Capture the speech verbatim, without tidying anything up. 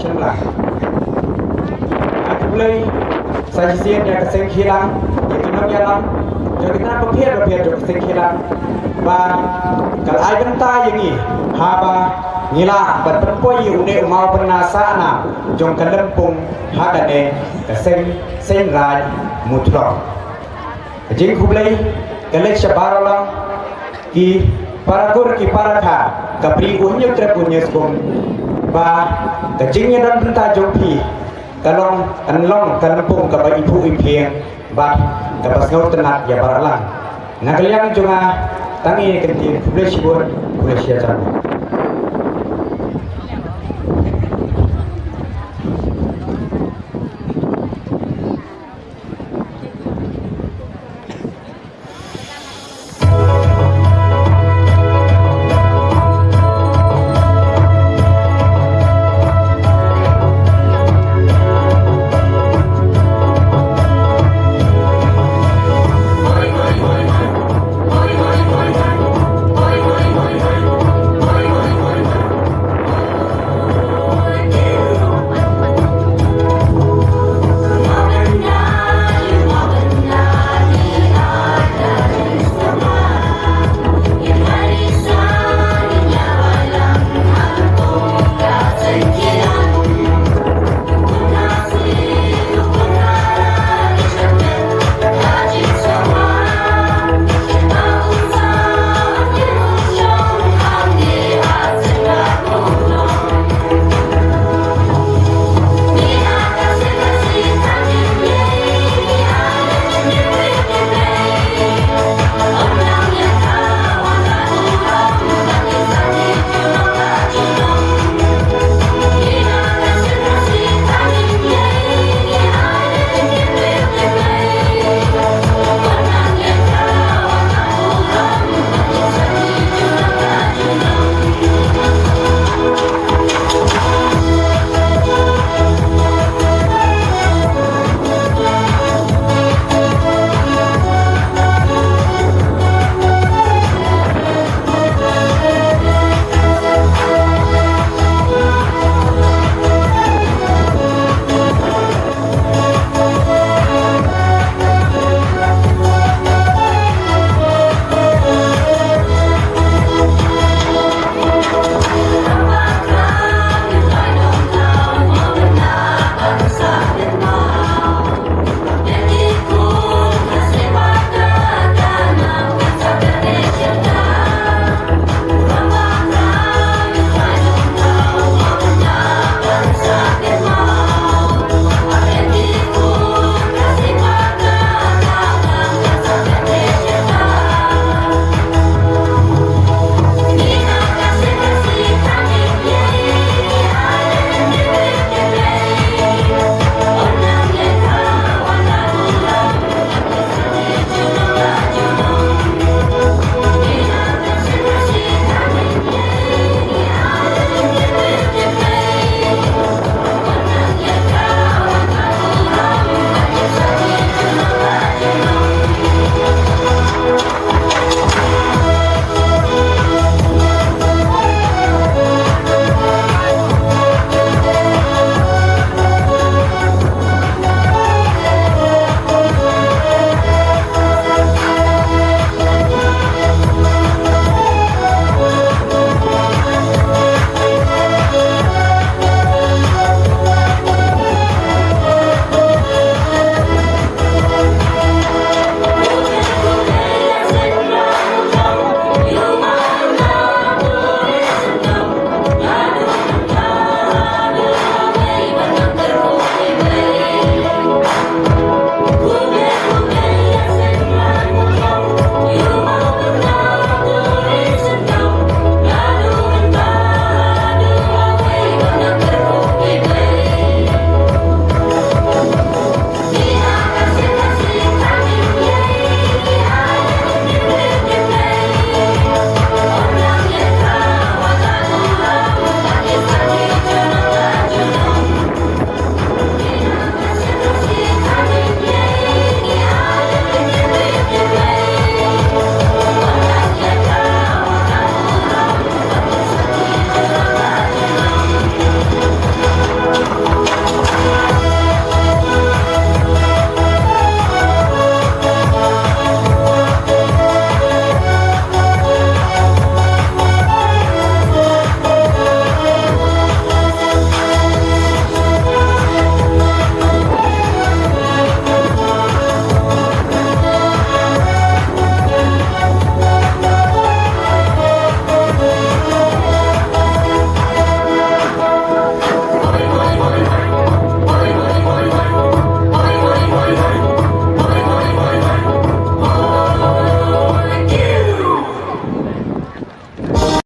Shynrang. Nga khublei sa shisien ïa ka seng Khielang, ïa ki nongïalam jong ki tnat bapher bapher jong ka seng Khielang, ba ka la ai bynta ïa ngi haba ngi lah ban pynpoi ïa une u mawbylla sahlang jong ka lympung ha kane ka seng Seiñraij Muthlong. Ka jingkhublei ka leit sha baroh lang, ki para kur ki para kha, ka Bri u Hynñiewtrep u Hynñiewskum, ba ka jingïadon bynta jong phi ka long, kan long ka lympung kaba iphuh iphieng bad kaba sngewtynnat ïa baroh lang. Na ka liang jong nga tang ïa kane ka ktien, khublei shibun, khublei shihajar.